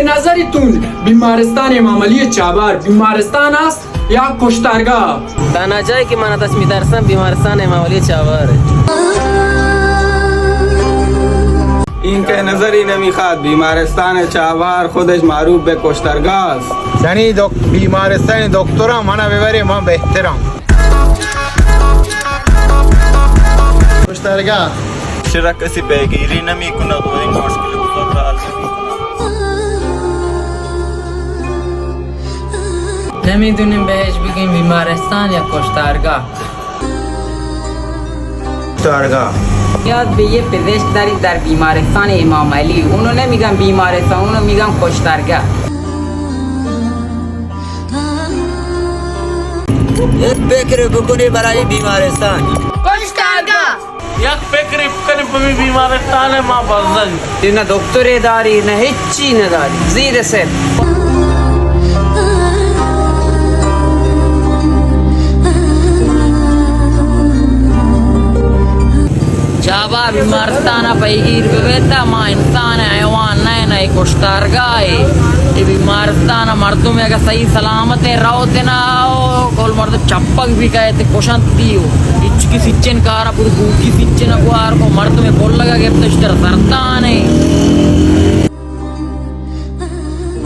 نظر تون بیمارستان امام علی چابار بیمارستان است یا کشتارگاہ؟ تنہا جاہے کہ من اتش میترساں بیمارستان امام علی چابار۔ این که نظری نمیخواد، بیمارستان چابار خودش معروف به کشتارگاه است. یعنی دک-، بیمارستان دکتران منا ببرے، من بہترم. کشتارگاہ. چرا کسی پیگیری نمی‌کند و این مشکل بزرگ را حل نمی‌کند؟ نمی‌دونیم بهش بگیم بیمارستان یا کشتارگاه. کشتارگاه. یاد به یه پزشک دارید در بیمارستان امام علی، اونو نمی‌گن بیمارستان، اونو می‌گن کشتارگاه. یک فکر بکنی برای بیمارستان. کشتارگاه. یک فکر بکنی پمی بیمارستان ما بزن. نه دکتر داری، نه هیچی نداری. زیر سر. چابہار بیمارستان ء پیگیر بہ بیت، ما انسان ء حیوان نہ، نہ اے کشتارگاہ ء. اے بیمارستان ء مردم اگہ صحیح سلامت ء روت نہ، او کل مردم چپک بھی کئیت، کشنت بھی ہو. ہچ کی سچن کارا پور بوکی سچن گوار کو مردم پلگا گپت اشتر سرطان ء.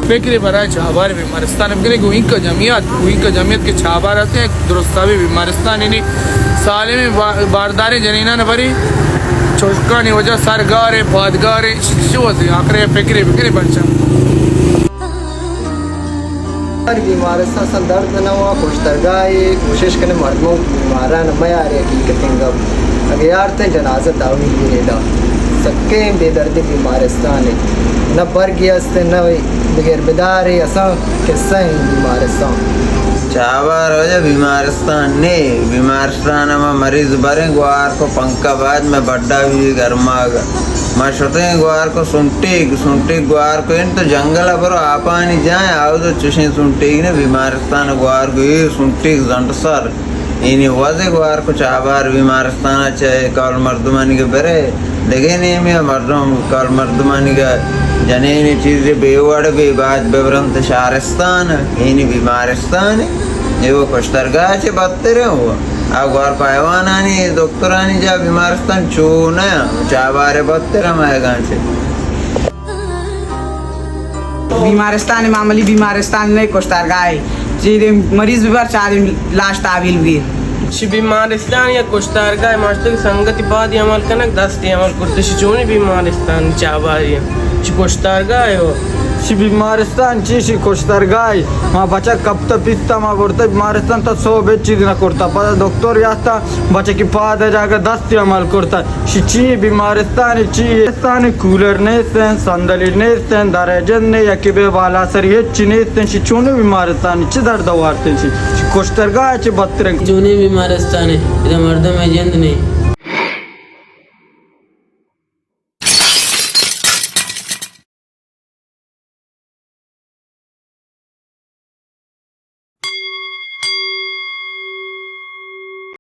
فکر برای چابہار بیمارستان بکنی، گوینکا جمعیت، گوینکا جمعیت کہ چابہار ہستیں، یک درستابی بیمارستان، یعنی سالم با-، بارداریں جنینان بری، چوشکانی وجہ سرگاریں، پادگاریں، چ-، چ-، چو ہستیں، آخر فکر بکنی بچہ. ہر بیمارستان اصلاً درد نہ ہوا، کشترگاہ ء کوشش کنے مردموں بیماران میارے حقیقتیں گپ. اگہ یارتیں جنازہ تحویل بینے دا. سکیں بے دردیں بیمارستان ء. نہ برگی است، نہ بگر بدارے، اساں قصہ ہیں بیمارستان. چابہار وجہ بیمارستان نے، بیمارستان ہما مریض بریں گوار کو پنکھا بعد میں بڈا بھی گرماگ. ما شتیں گوار کو سنٹیگ، سنٹیگ گوار کو انت جنگل ء برو آپانی جائیں، آؤ تو چشیں سنٹیگ نے بیمارستان گوار کو اے سنٹیگ زنڈ سر. اینی وزے گوار کو چابہار بیمارستان چہ کال مردمانی کے برے دگے نیمی مردم کال مردمانی کے جنینی چیزی بے وڑ بے باج ببرنت شہرستان، اینی بیمارستان، اے وہ کشترگاہ چہ بدتر ہے وہ. آ گوار کو حیوانانی دکترانی جا بیمارستان چو نہ، چابہار بدتر ہم آئے گانچے. بیمارستان معمولی بیمارستان نہ، کشتارگاہ ہے. چیدے مریض ببر، چارے لاش تحویل بیر. چی بیمارستان یا کشتارگاہ؟ ماشتگ سنگتی پادی عمل کنگ، دستی عمل کرتے. چی چونی بیمارستان چاباری؟ چی کشتارگاہ ہے وہ؟ چی بیمارستان، چی، چی کشتارگاہ ہے؟ ما بچک کپتا پیتا، ما برتا بیمارستان تا سو بے چیز نہ کرتا. پدا دکتر یاستا بچکی پاد جاگہ دستی عمل کرتا. شی چی بیمارستان چی؟ بیمارستان کولر نیستن، صندلی نیستن، در جند نے، یکی بے بالا سر ہچ چی نیستن. شی چونی بیمارستان چی درد وارتن؟ شی، شی کشترگاہ چی بدترین؟ چونی بیمارستان ادا مردم جند نے.